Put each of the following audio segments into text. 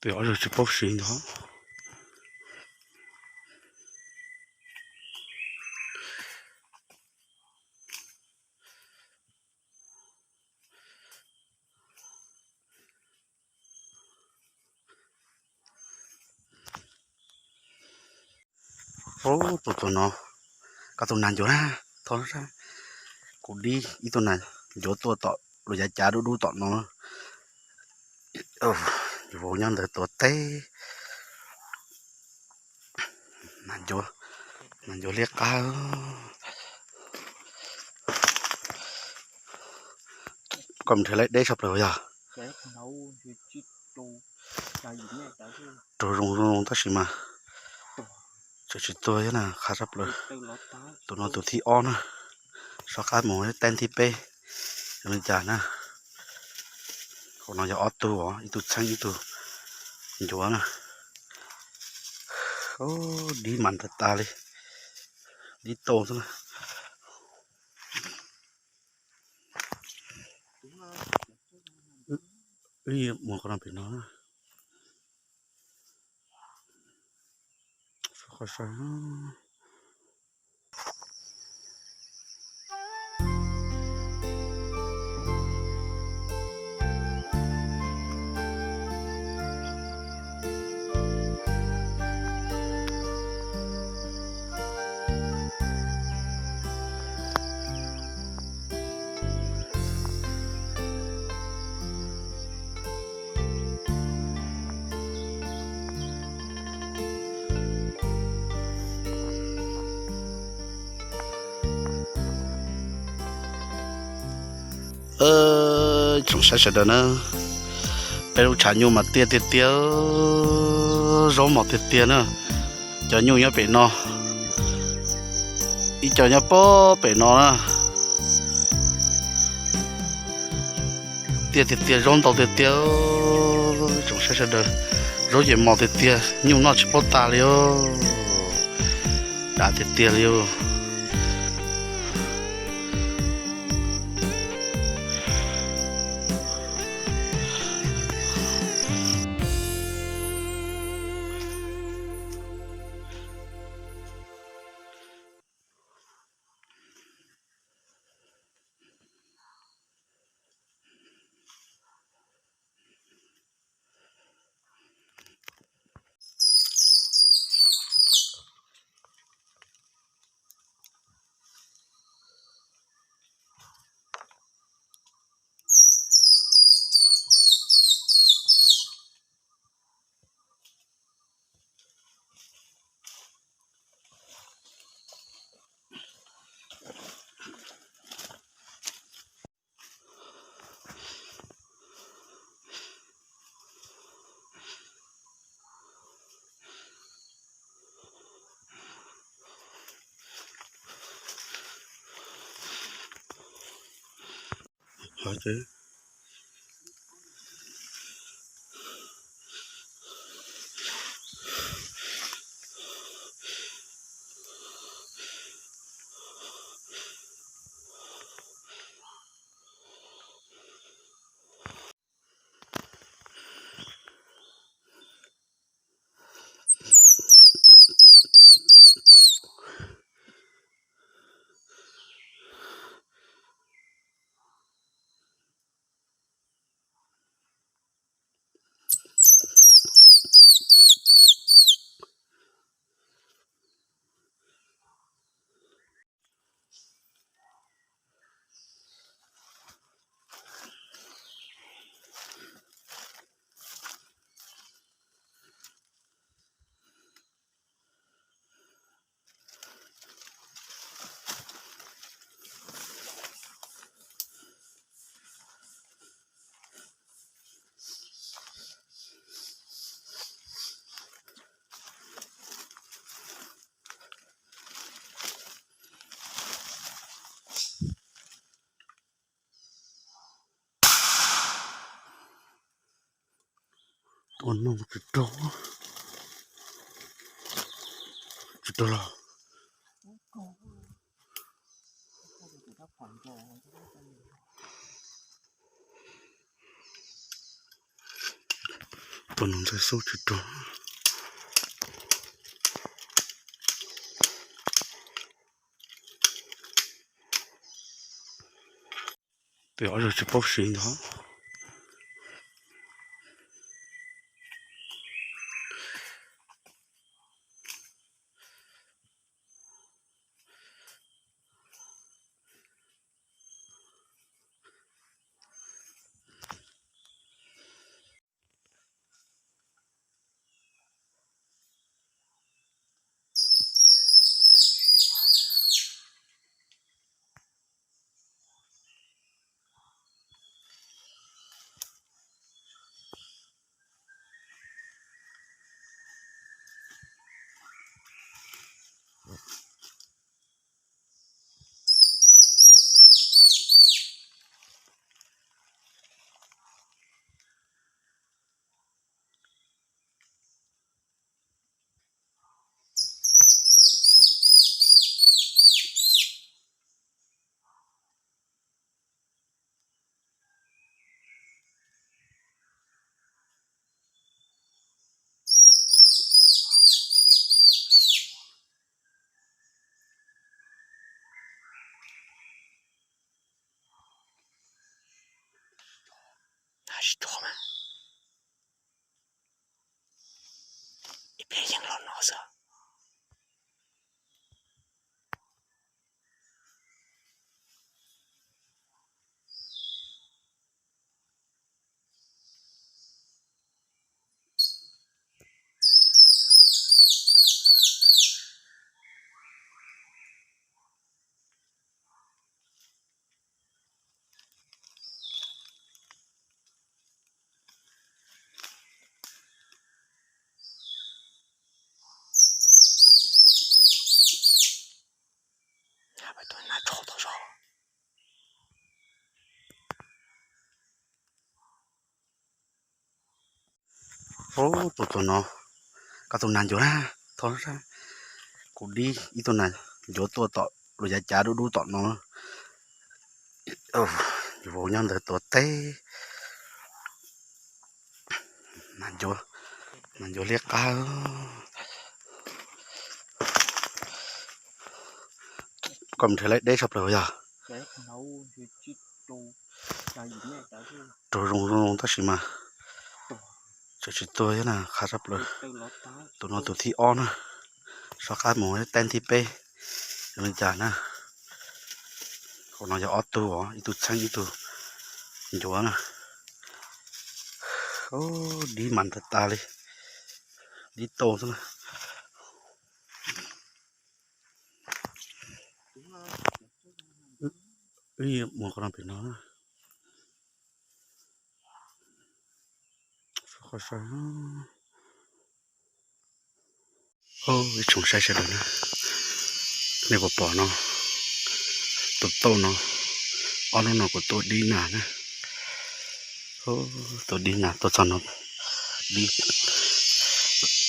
Tus ob zaug tsis paub siv ntag. Ub, tus tus no, koj tus nas ncuav na, thov kuv dib ib tug nas ncuav tuaj tom lub yav cav dub dub tom no. Vauv nyob ntawd tuav teb. Nas ncuav liab qab. Koj mus nrhiav laib deb tshaj plaws yog. Raug zoo zoo tab sis mas tseem tsis tuag thiab na, qab tshaj plaws. Tus no tus thib ob na, soj qab mus teeb thib peb, zoo li cas na. Hauv no yog ob tug os, ib tug txheeb ib tug ncuav na. Dib mas tas tas li, dib tau xwb na. Mus qhov no pem no. Qhov saib. Tsoom saib sawv daws na, peb lub tshav nyuj mas tiaj tiag tiag, zaub mos tiag tiag na. Cov nyuj nyob pem no, ib co nyob pem no na. Tiaj tiag tiag, zaub ntau tiag tiag, tsoom saib sawv daws. Zaub ces mos tiag tiag, nyuj noj tsis paub tas li os. Dav tiag tiag li os. Tua no tsis raug, tsis raug los. Tus no ntxawg xub tsis raug. Tus ob zaug tsis paub siv ntag. Tsis tshua mas, ib pliag yeej los no xwb. Ub, tus tus no, koj tus nas ncuav na, thov kuv dib ib tug nas ncuav tuaj tom lub yav cav dub dub tom no. Vau nyob ntawd tuav teb. Nas ncuav, nas ncuav liab qab. Koj mus nrhiav laib deb tshaj plaws yog. Raug zoo zoo tab sis mas tseem tsis tuag thiab na, qab tshaj plaws. Tus no tus thib ob na, soj qab mus teeb thib peb, zoo li cas na. Qhov no yog ob tug os, ib tug txheeb ib tug ncuav na. Dib mas tas tas li, dib tau xwb na. Mus qhov no pem no na. Ib tsoom saib sawv daws na, nej puas pom no, tus tauj no, ob hnub no kuv tua dib nas na. Tua dib nas tua txog no, dib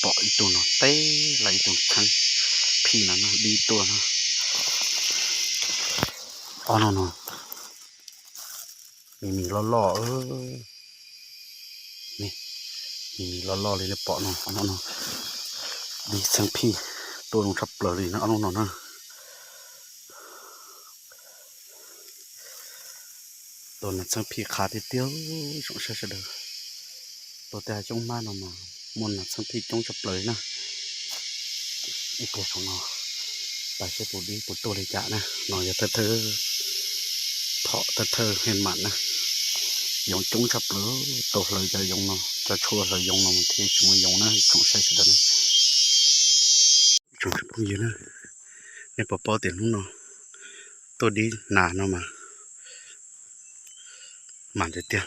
pom ib tug no teb lawm ib tug txheeb phij no na, dib tuaj na. Ob hnub no mis mis loj loj, mis mis loj loj li nej pom no, ob hnub no dib txheeb phij tuaj zoo tshaj plaws li na ob hnub no na. Tua nas txheeb phij qhav tiag tiag, tsoom saib sawv daws. Tua tej hav coob hmab no mas muaj nas txheeb phij coob tshaj plaws li na. Ib pliag saum no pais seb puas dib puas tuaj li cas na. No yog thawj thawj, phom thawj thawj hej mam na. Yoov coob tshaj plaws, tau hlawv cov yoov no, cov tshuaj hlawv yoov no mas thiaj tsis muaj yoov na, tsoom saib sawv daws na. Tsoom phooj ywg na, nej puas paub tias hnub no tuaj dib nas no mas mas tiag tiag.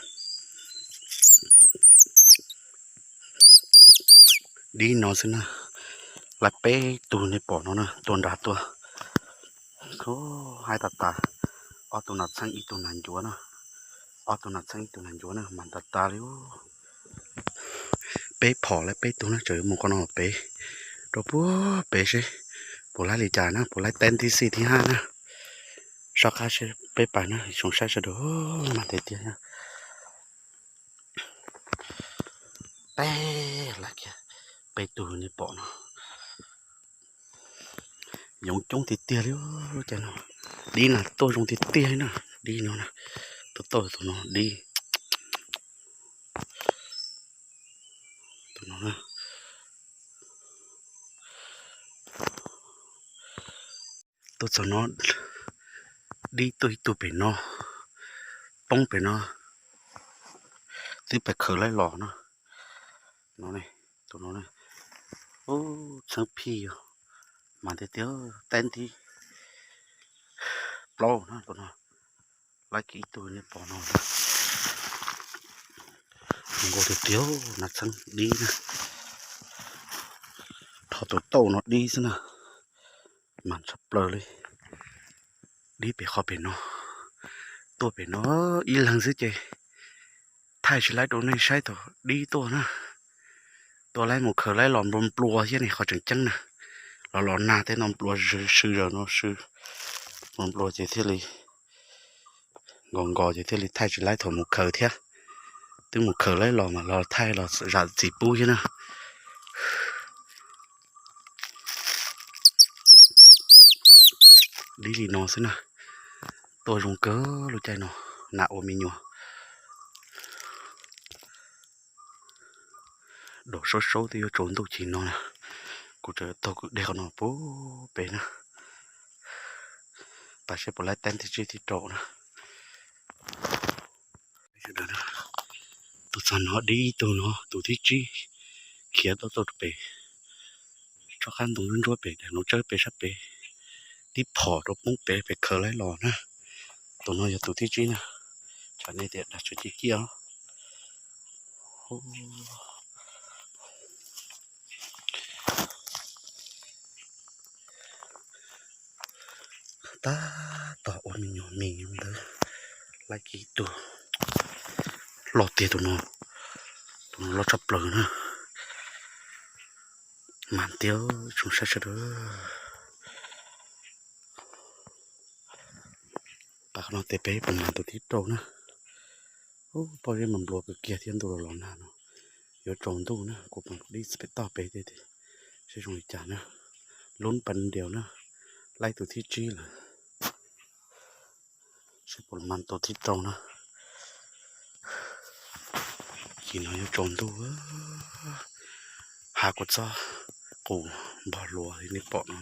Dib no xwb na, lawv peb tug nej pom no na, tuaj nrad tuaj. Haib tas tas, ob tug nas txheeb ib tug nas ncuav na, ob tug nas txheeb ib tug nas ncuav na, mas tas tas li. Peb phom lawv peb tug na, tseem yuav mus qhov no pem, rau puag pem seb puas laib li cas na, puas laib teeb thib xij thib hab na. Soj qab seb peb pais na, tsoom saib sawv daws, mas tiag tiag na. Peb lawm kiag, peb tug nej pom no. Yoov coob tiag tiag li, cov no. Dib na tuaj zoo tiag tiag li na. Dib no na, tuaj tau tus no dib. Tus no na. Tuaj txog no, dib tuaj ib tug pem no, poob pem no, twb pes khaws laib los no. No ne, tus no ne, ub, txheeb phij yog, mas tiag tiag, tab ntib plaub na tus no, laib kiag ib tug nej pom no. Zoo nkauj tiag tiag, nas txheeb dib na. Rho tus tauj no dib xwb na, mas tshaj plaws li. Dib pem qhov pem no, tuaj pem no ib leeg xwb ces thaij tsis laib rau nej saib thaum dib tuaj na. Tuaj laib mus khaws laib los nplua nplua thiab ne, qhov tseem ceeb na. Los los nag tej no nplua, sw zaws no sw, nplua nplua ces thiaj li nkos nkos ces thiaj li thaij tsis laib thaum mus khaws thiab. Twb mus khaws laib los mas los thaij los zam txim pub thiab na. Dib li no xwb na, tuaj zoo kawg lub caij no, nas ua me nyuam. Daum saub saub twb yuav tsaus ntuj cim no na, kuv tseem taug kwj deg qhov no pub pem na, pab seb puas laib teeb thib tsib thib rau na. Tuaj txog no dib ib tug no, tus thib tsib khiav tuaj txog pem tsob qab ntoo ntsuab ntsuab pem, daim no tsawb pem sab pem, tib phom rau poob pem, pem khaws laib los na. Tus no yog tus thib tsib na, tsam nej tias dag tsawv ciaj ciaj. Tab tom ua me nyuam mis ntawd, laib kiag ib tug. Loj tiag tus no, tus no loj tshaj plaws na. Mas tiag, tsoom saib sawv daws, pab qhov no tes peb puas mas tus thib rau na. Ub, pob zeb mas nplua kawg kiag thiab, ntuj los los nag no, yuav tsaus ntuj na, kuv pom dib txog pem toj pem tiag tiag, seb zoo li cas na. Lub pas diaus na, laib tus thib tsib lawm. Seb puas mas tus thib rau na. Cim no yuav tsaus ntuj, hav kuj txob qus npog luas li nej pom no.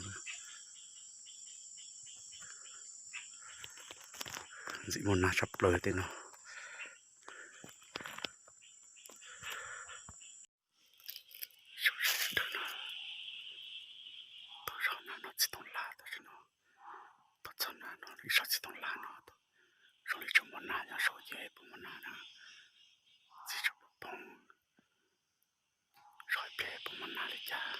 Ntxim muaj nag tshaj plaws tej no. Tau zog na no txiv tooj lab tam sim no, tau txog na no ib zog txiv tooj lab no, zoo li tseem muaj nag, nyob saum ces puas muaj nag na, txiv tseem poob poob, zog ib pliag puas muaj nag li cas,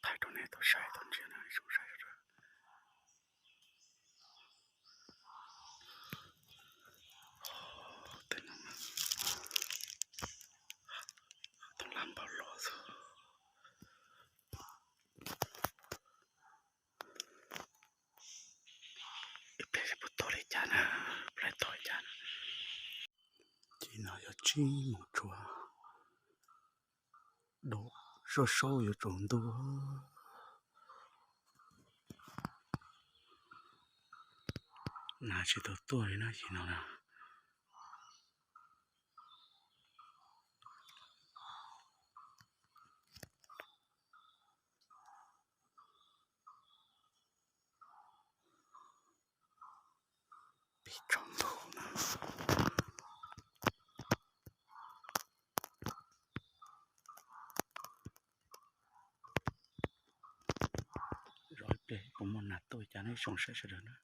thaij rau nej tau saib tau ntsia na ib tsoom saib sawv daws. Tej no, tooj lab npog luas xwb. Ib pliag puas tuag li cas na, ib pliag tuag li cas na. Ces no yog tsib moos tshua, dub saub saub yuav tsaus ntuj. Nag tsis tau tuaj li na, ces no na. Pib tsaus ntuj na. Zov ib pliag puas muaj nag tuaj cas na ib tsoom saib sawv daws na.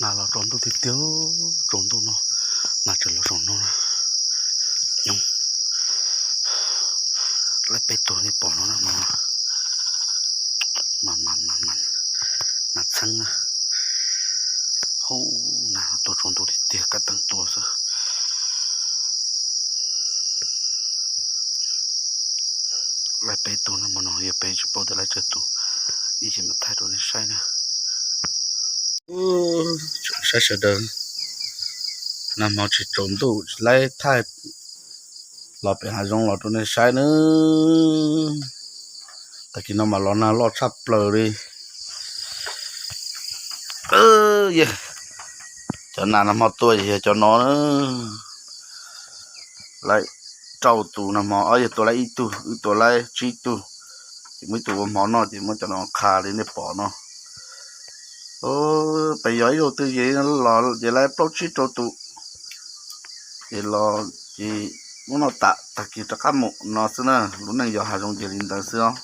Nag los tsaus ntuj tiag tiag, tsaus ntuj no, Los zoo no, nyob, lawv peb tug nej pom no na, mas, mas, mas, mas, nas txheeb na, hauv nas tuaj tsaus ntuj tiag tiag, kaj teeb tuaj xwb. Lawv peb tug no mas no yog peb tsis paub tias lawv tsawg tus, ib chim mam thaij rau nej saib na. Saib sawv daws, nag hmo tsis tsaus ntuj tsis laib thaij los pem hav zoov los rau nej saib na. Tag kis no mas los nag loj tshaj plaws li. Cov nas nag hmo tua yog cov no na. Lawv rau tus nag hmo, ob yog tua lawv ib tug, wb tua lawv tsib tug, ces muaj ib tug ua hmo noj ces muab cov no qha li nej pom no. Pes yog ib zaug twg ces los ces lawv plaub tsib rau tus. Ces los ces muab noj tas tag kis rov qab mus no xwb na. Lub neej yog hav zoov ces li ntawd xwb os.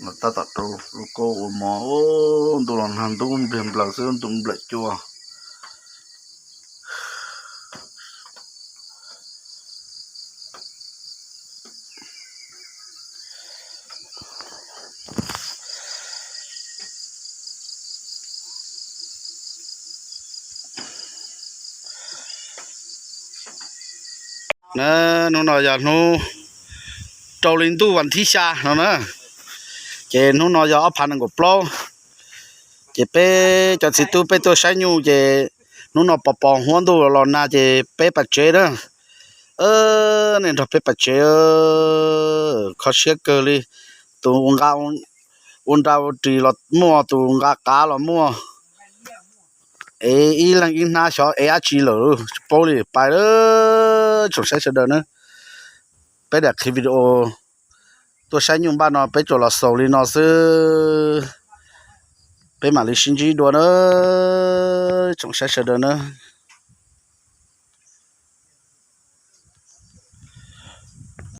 Los tab tom rau lub kaub ua mov, ntuj los nag ntub npliag nplaws xwb, ntuj nplawm cua. Na, hnub no yog hnub rau hli ntuj vas thib xya no na, ces hnub no yog ob phav nees nkaum plaub, ces peb cov txiv tub peb tuaj saib nyuj ces hnub no pos pos huab ntuj los nag ces peb pas tsev na. Nej nrog peb pas tsev, kho siab kawg li. Tus ua nra ua ris los muaj, tus nqa qav los muaj, es ib leeg ib hnab xyov ev dab tsi lawm tsis paub li. Pais lawm, tsoom saib sawv daws na, peb daim qhib video tuaj saib nyuj npaj no peb tsuas los xaus li no xwb, peb mam li sib ntsib dua na, tsoom saib sawv daws na.